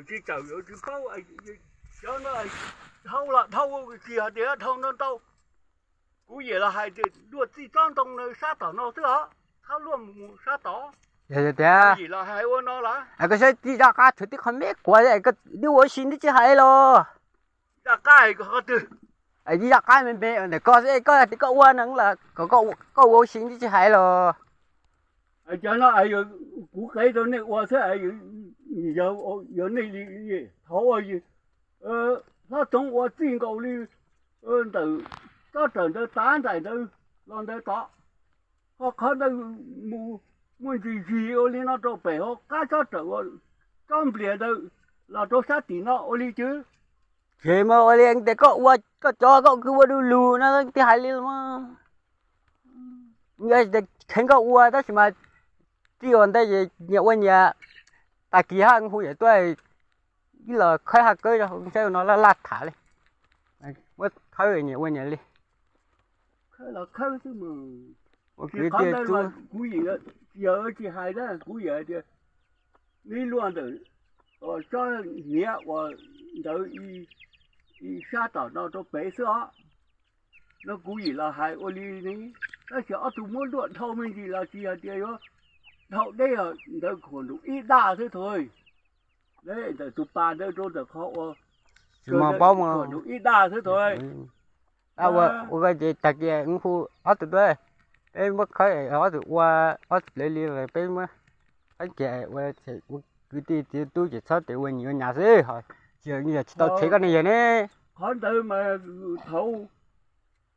Tsis txawm yuav tsis paub, cov no dhau los dhau, tsis hais tias dhau ntau ntau. Kuv yim los hais tias luaj txij tsob ntoo no sab tom no xwb os, txhob luaj mus sab tod. Yog tias yim los hais ua no los, koj saib tib zaj qab tshuav tib qho me kuav, neb ua si neb tsis hais los. Zaj qab qhov twg? Tib zaj qab me me ntawm koj xwb, koj tias koj ua no los kom koj ua si neb tsis hais los. Cov no kuv qev rau nej ua xwb, yog nej li, thaum hlob Txoov ua txij nkaus li ntawm tsob rawm ntawd tav nraim ntawd los ntawd tod, ho qhov ntawd mus muaj ntsis zis ua li no rau pem hauv qab tsob rawm, tsob nplias ntawd los rau sab tim no ua li twb. Ces mas ua li tias koj ua koj cov, koj kwv ua du lug no twb hais li los mas. Yog tias kheev koj ua tab sis mas txij ua ntej ces nyias ua nyias, tag kis haj hu yawm tuaj ib los khawb haj kawb saib no laj laj tham li. Muab khawb nyias ua nyias li. Ua kwv tiag, kuv yim, yog tsis hais na kuv yim hais tias neb luaj ntawm tsob hniav uas ntawd sab tom no rau pem xwb os. No kuv yim los hais ua li ne, tab sis ob tug muab luaj dhau me ntsis los tsis yog tias yuav dhau deb, ntawd khuam nrus ib daj xwb thaum ntawm tus pas ntawd rau ntawm qhov ua, khuam nrus ib daj xwb thaum. Ua ces tag kis hu ob tug tuaj, peb muab khawb, ob tug ua ob tug li, peb muab qeeb kiag ua kwv tij txiv tub ces txhob tias ua nyias ua nyias xwb, tsis yog tsis tau tshev koj ne yog ne. Qhov ntawd mas thaum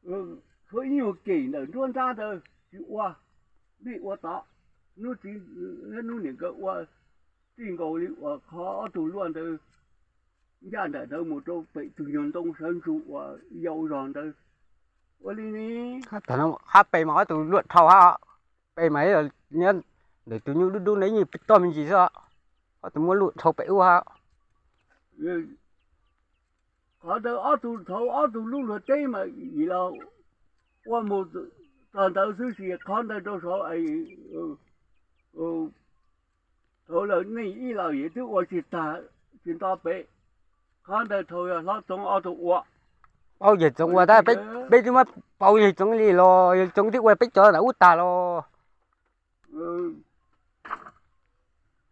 ib nyuag kem ntawm nruab nrab ntawd tsis ua, nej ua tod, hnub txiv hnub niam nkawd ua txij nkaus li uas qhov ob tug luaj ntawd ncaj nraim ntawd mus rau pem tus nyuag ntoo sawv ntsug uas yau zog ntawd. Ua li ne, hab pem mas ob tug luaj dhau hab, pem mas nyob ntawm tus nyuj dub dub ntawd yeej toj me ntsis xwb, ob tug muab luaj dhau pem ub hab. Qhov ntawd ob tug thaum ob tug lub luag teb mas yim los ua mus txog ntawd xwb, sis qhov ntawd rau saud thaum lawm nej ib los yim twb ua tsis tag, tsis nto pem. Qhov ntawd thaum yog hlob Txoov ob tug ua, paub yawg Txoov ua tab peb twb muab paub yawg Txoov li los yawg Txoov twb ua peb cov ntawm ub tag los.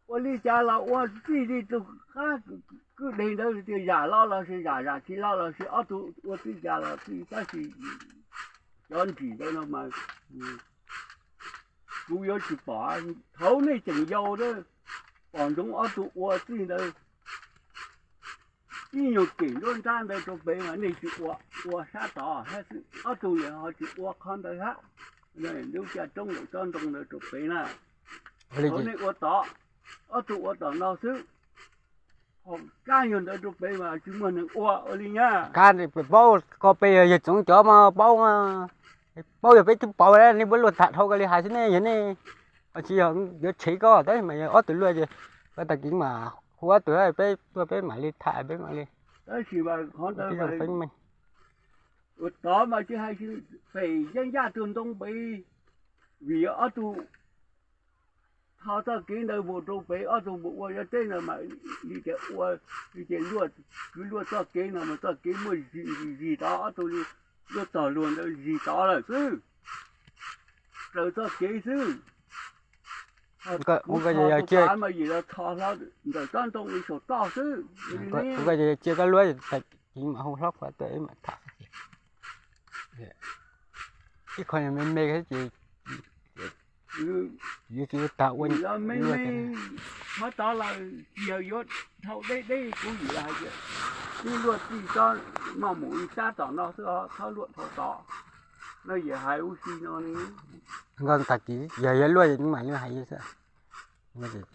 Ua li cas los ua txij li tus qab kwj deg ntawd tias zam los los sis zam, zam tsis los los sis ob tug ua txij cas los txij, tab sis cov ntsim ntawd no mas kuv yuav tsis pom, thaum nej tseem yau pom ntsoov ob tug ua txij ntawd. Ib nyuag kem nruab nrab ntawd rau pem mas nej tsis ua, ua sab tod hab xwb, ob tug yawg ho tsis ua qhov ntawd hab. Lub caj roob ntawm tsob ntoo ntawd rau pem na, thaum nej ua tod, ob tug ua tom no xwb, ho kab nyuag ntawd rau pem mas tsis muaj neeg ua ua li nyab. Kab paub ko pem yog yawg Txoov cov mas paub, paub yog peb twb paub, nej muab luaj tham dhau ko li hais xwb ne yog ne. Tsis yog yuav tshev koj tab sis mas yog ob tug luaj ces koj tag kis mam hu ob tug peb tuaj peb mam li tham peb mam li. Tab sis mas qhov ntawd ua tod mas tsis hais pem ncaj ncaj tus ntoo pem, vim ob tug tho txoj kev ntawd mus rau pem, ob tug mus ua zov teb ntawd mas li tias ua, li tias luaj, kwv luaj txoj kev no mas txoj kev muaj zis zis tod, ob tug li luaj txog luag ntawd zis tod lawm xwb, raws txoj kev xwb. Kuv tho tus pas mas yim los tho hlo ntawm tsob ntoo li saum toj xwb. Cia koj luaj, tag kis mam hu hlob Khuav tuaj mam tham. Ib qho me me ces yuav tsis tag ua me me. Qhov tod los tsis yog yuav dhau deb deb, kuv yim hais tias wb luaj txij tsob no mus sab tom no xwb, txhob luaj dhau tod. No yawm hais ua si no ne. Tag kis yog yuav luaj mam li hais xwb.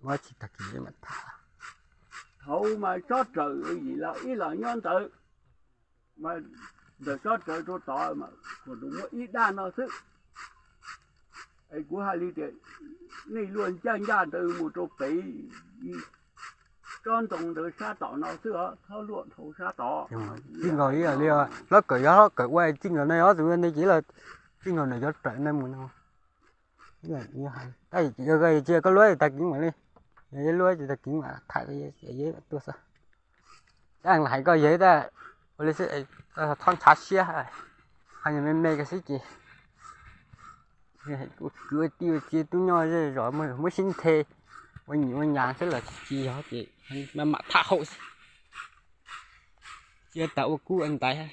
Muab tsis tag kis mam tham. Thaum mas tsob rawm yim los ib los nyob ntawd, mas ntawm tsob rawm rau tod mas kuv tus muab ib daj no xwb. Es kuv hais li tias nej luaj ncaj ncaj ntawd mus rau pem tsob ntoo ntawd sab tom no xwb, txhob luaj dhau sab tod. Txij nkaus li hlob Kawm, yog hlob Kawm ua txij nkaus no, ob tug ua ntej ces los txij nkaus ntawm cov rawm ntawd mus no. Tab sis koj luaj tag kis mam li. Yog yog luaj ces tag kis mam tham, yog tuaj xwb. Tab hais koj yog ib tug ua li xwb, txhob ntshav siab, ho yog me me koj xwb ces kwv ua tij ua txiv tub nyob zej zos muab sib nthe ua nyiam ua nyas xwb los tsis yog ces mam mam tham haum xwb. Cia tas ua kub ua ntaiv.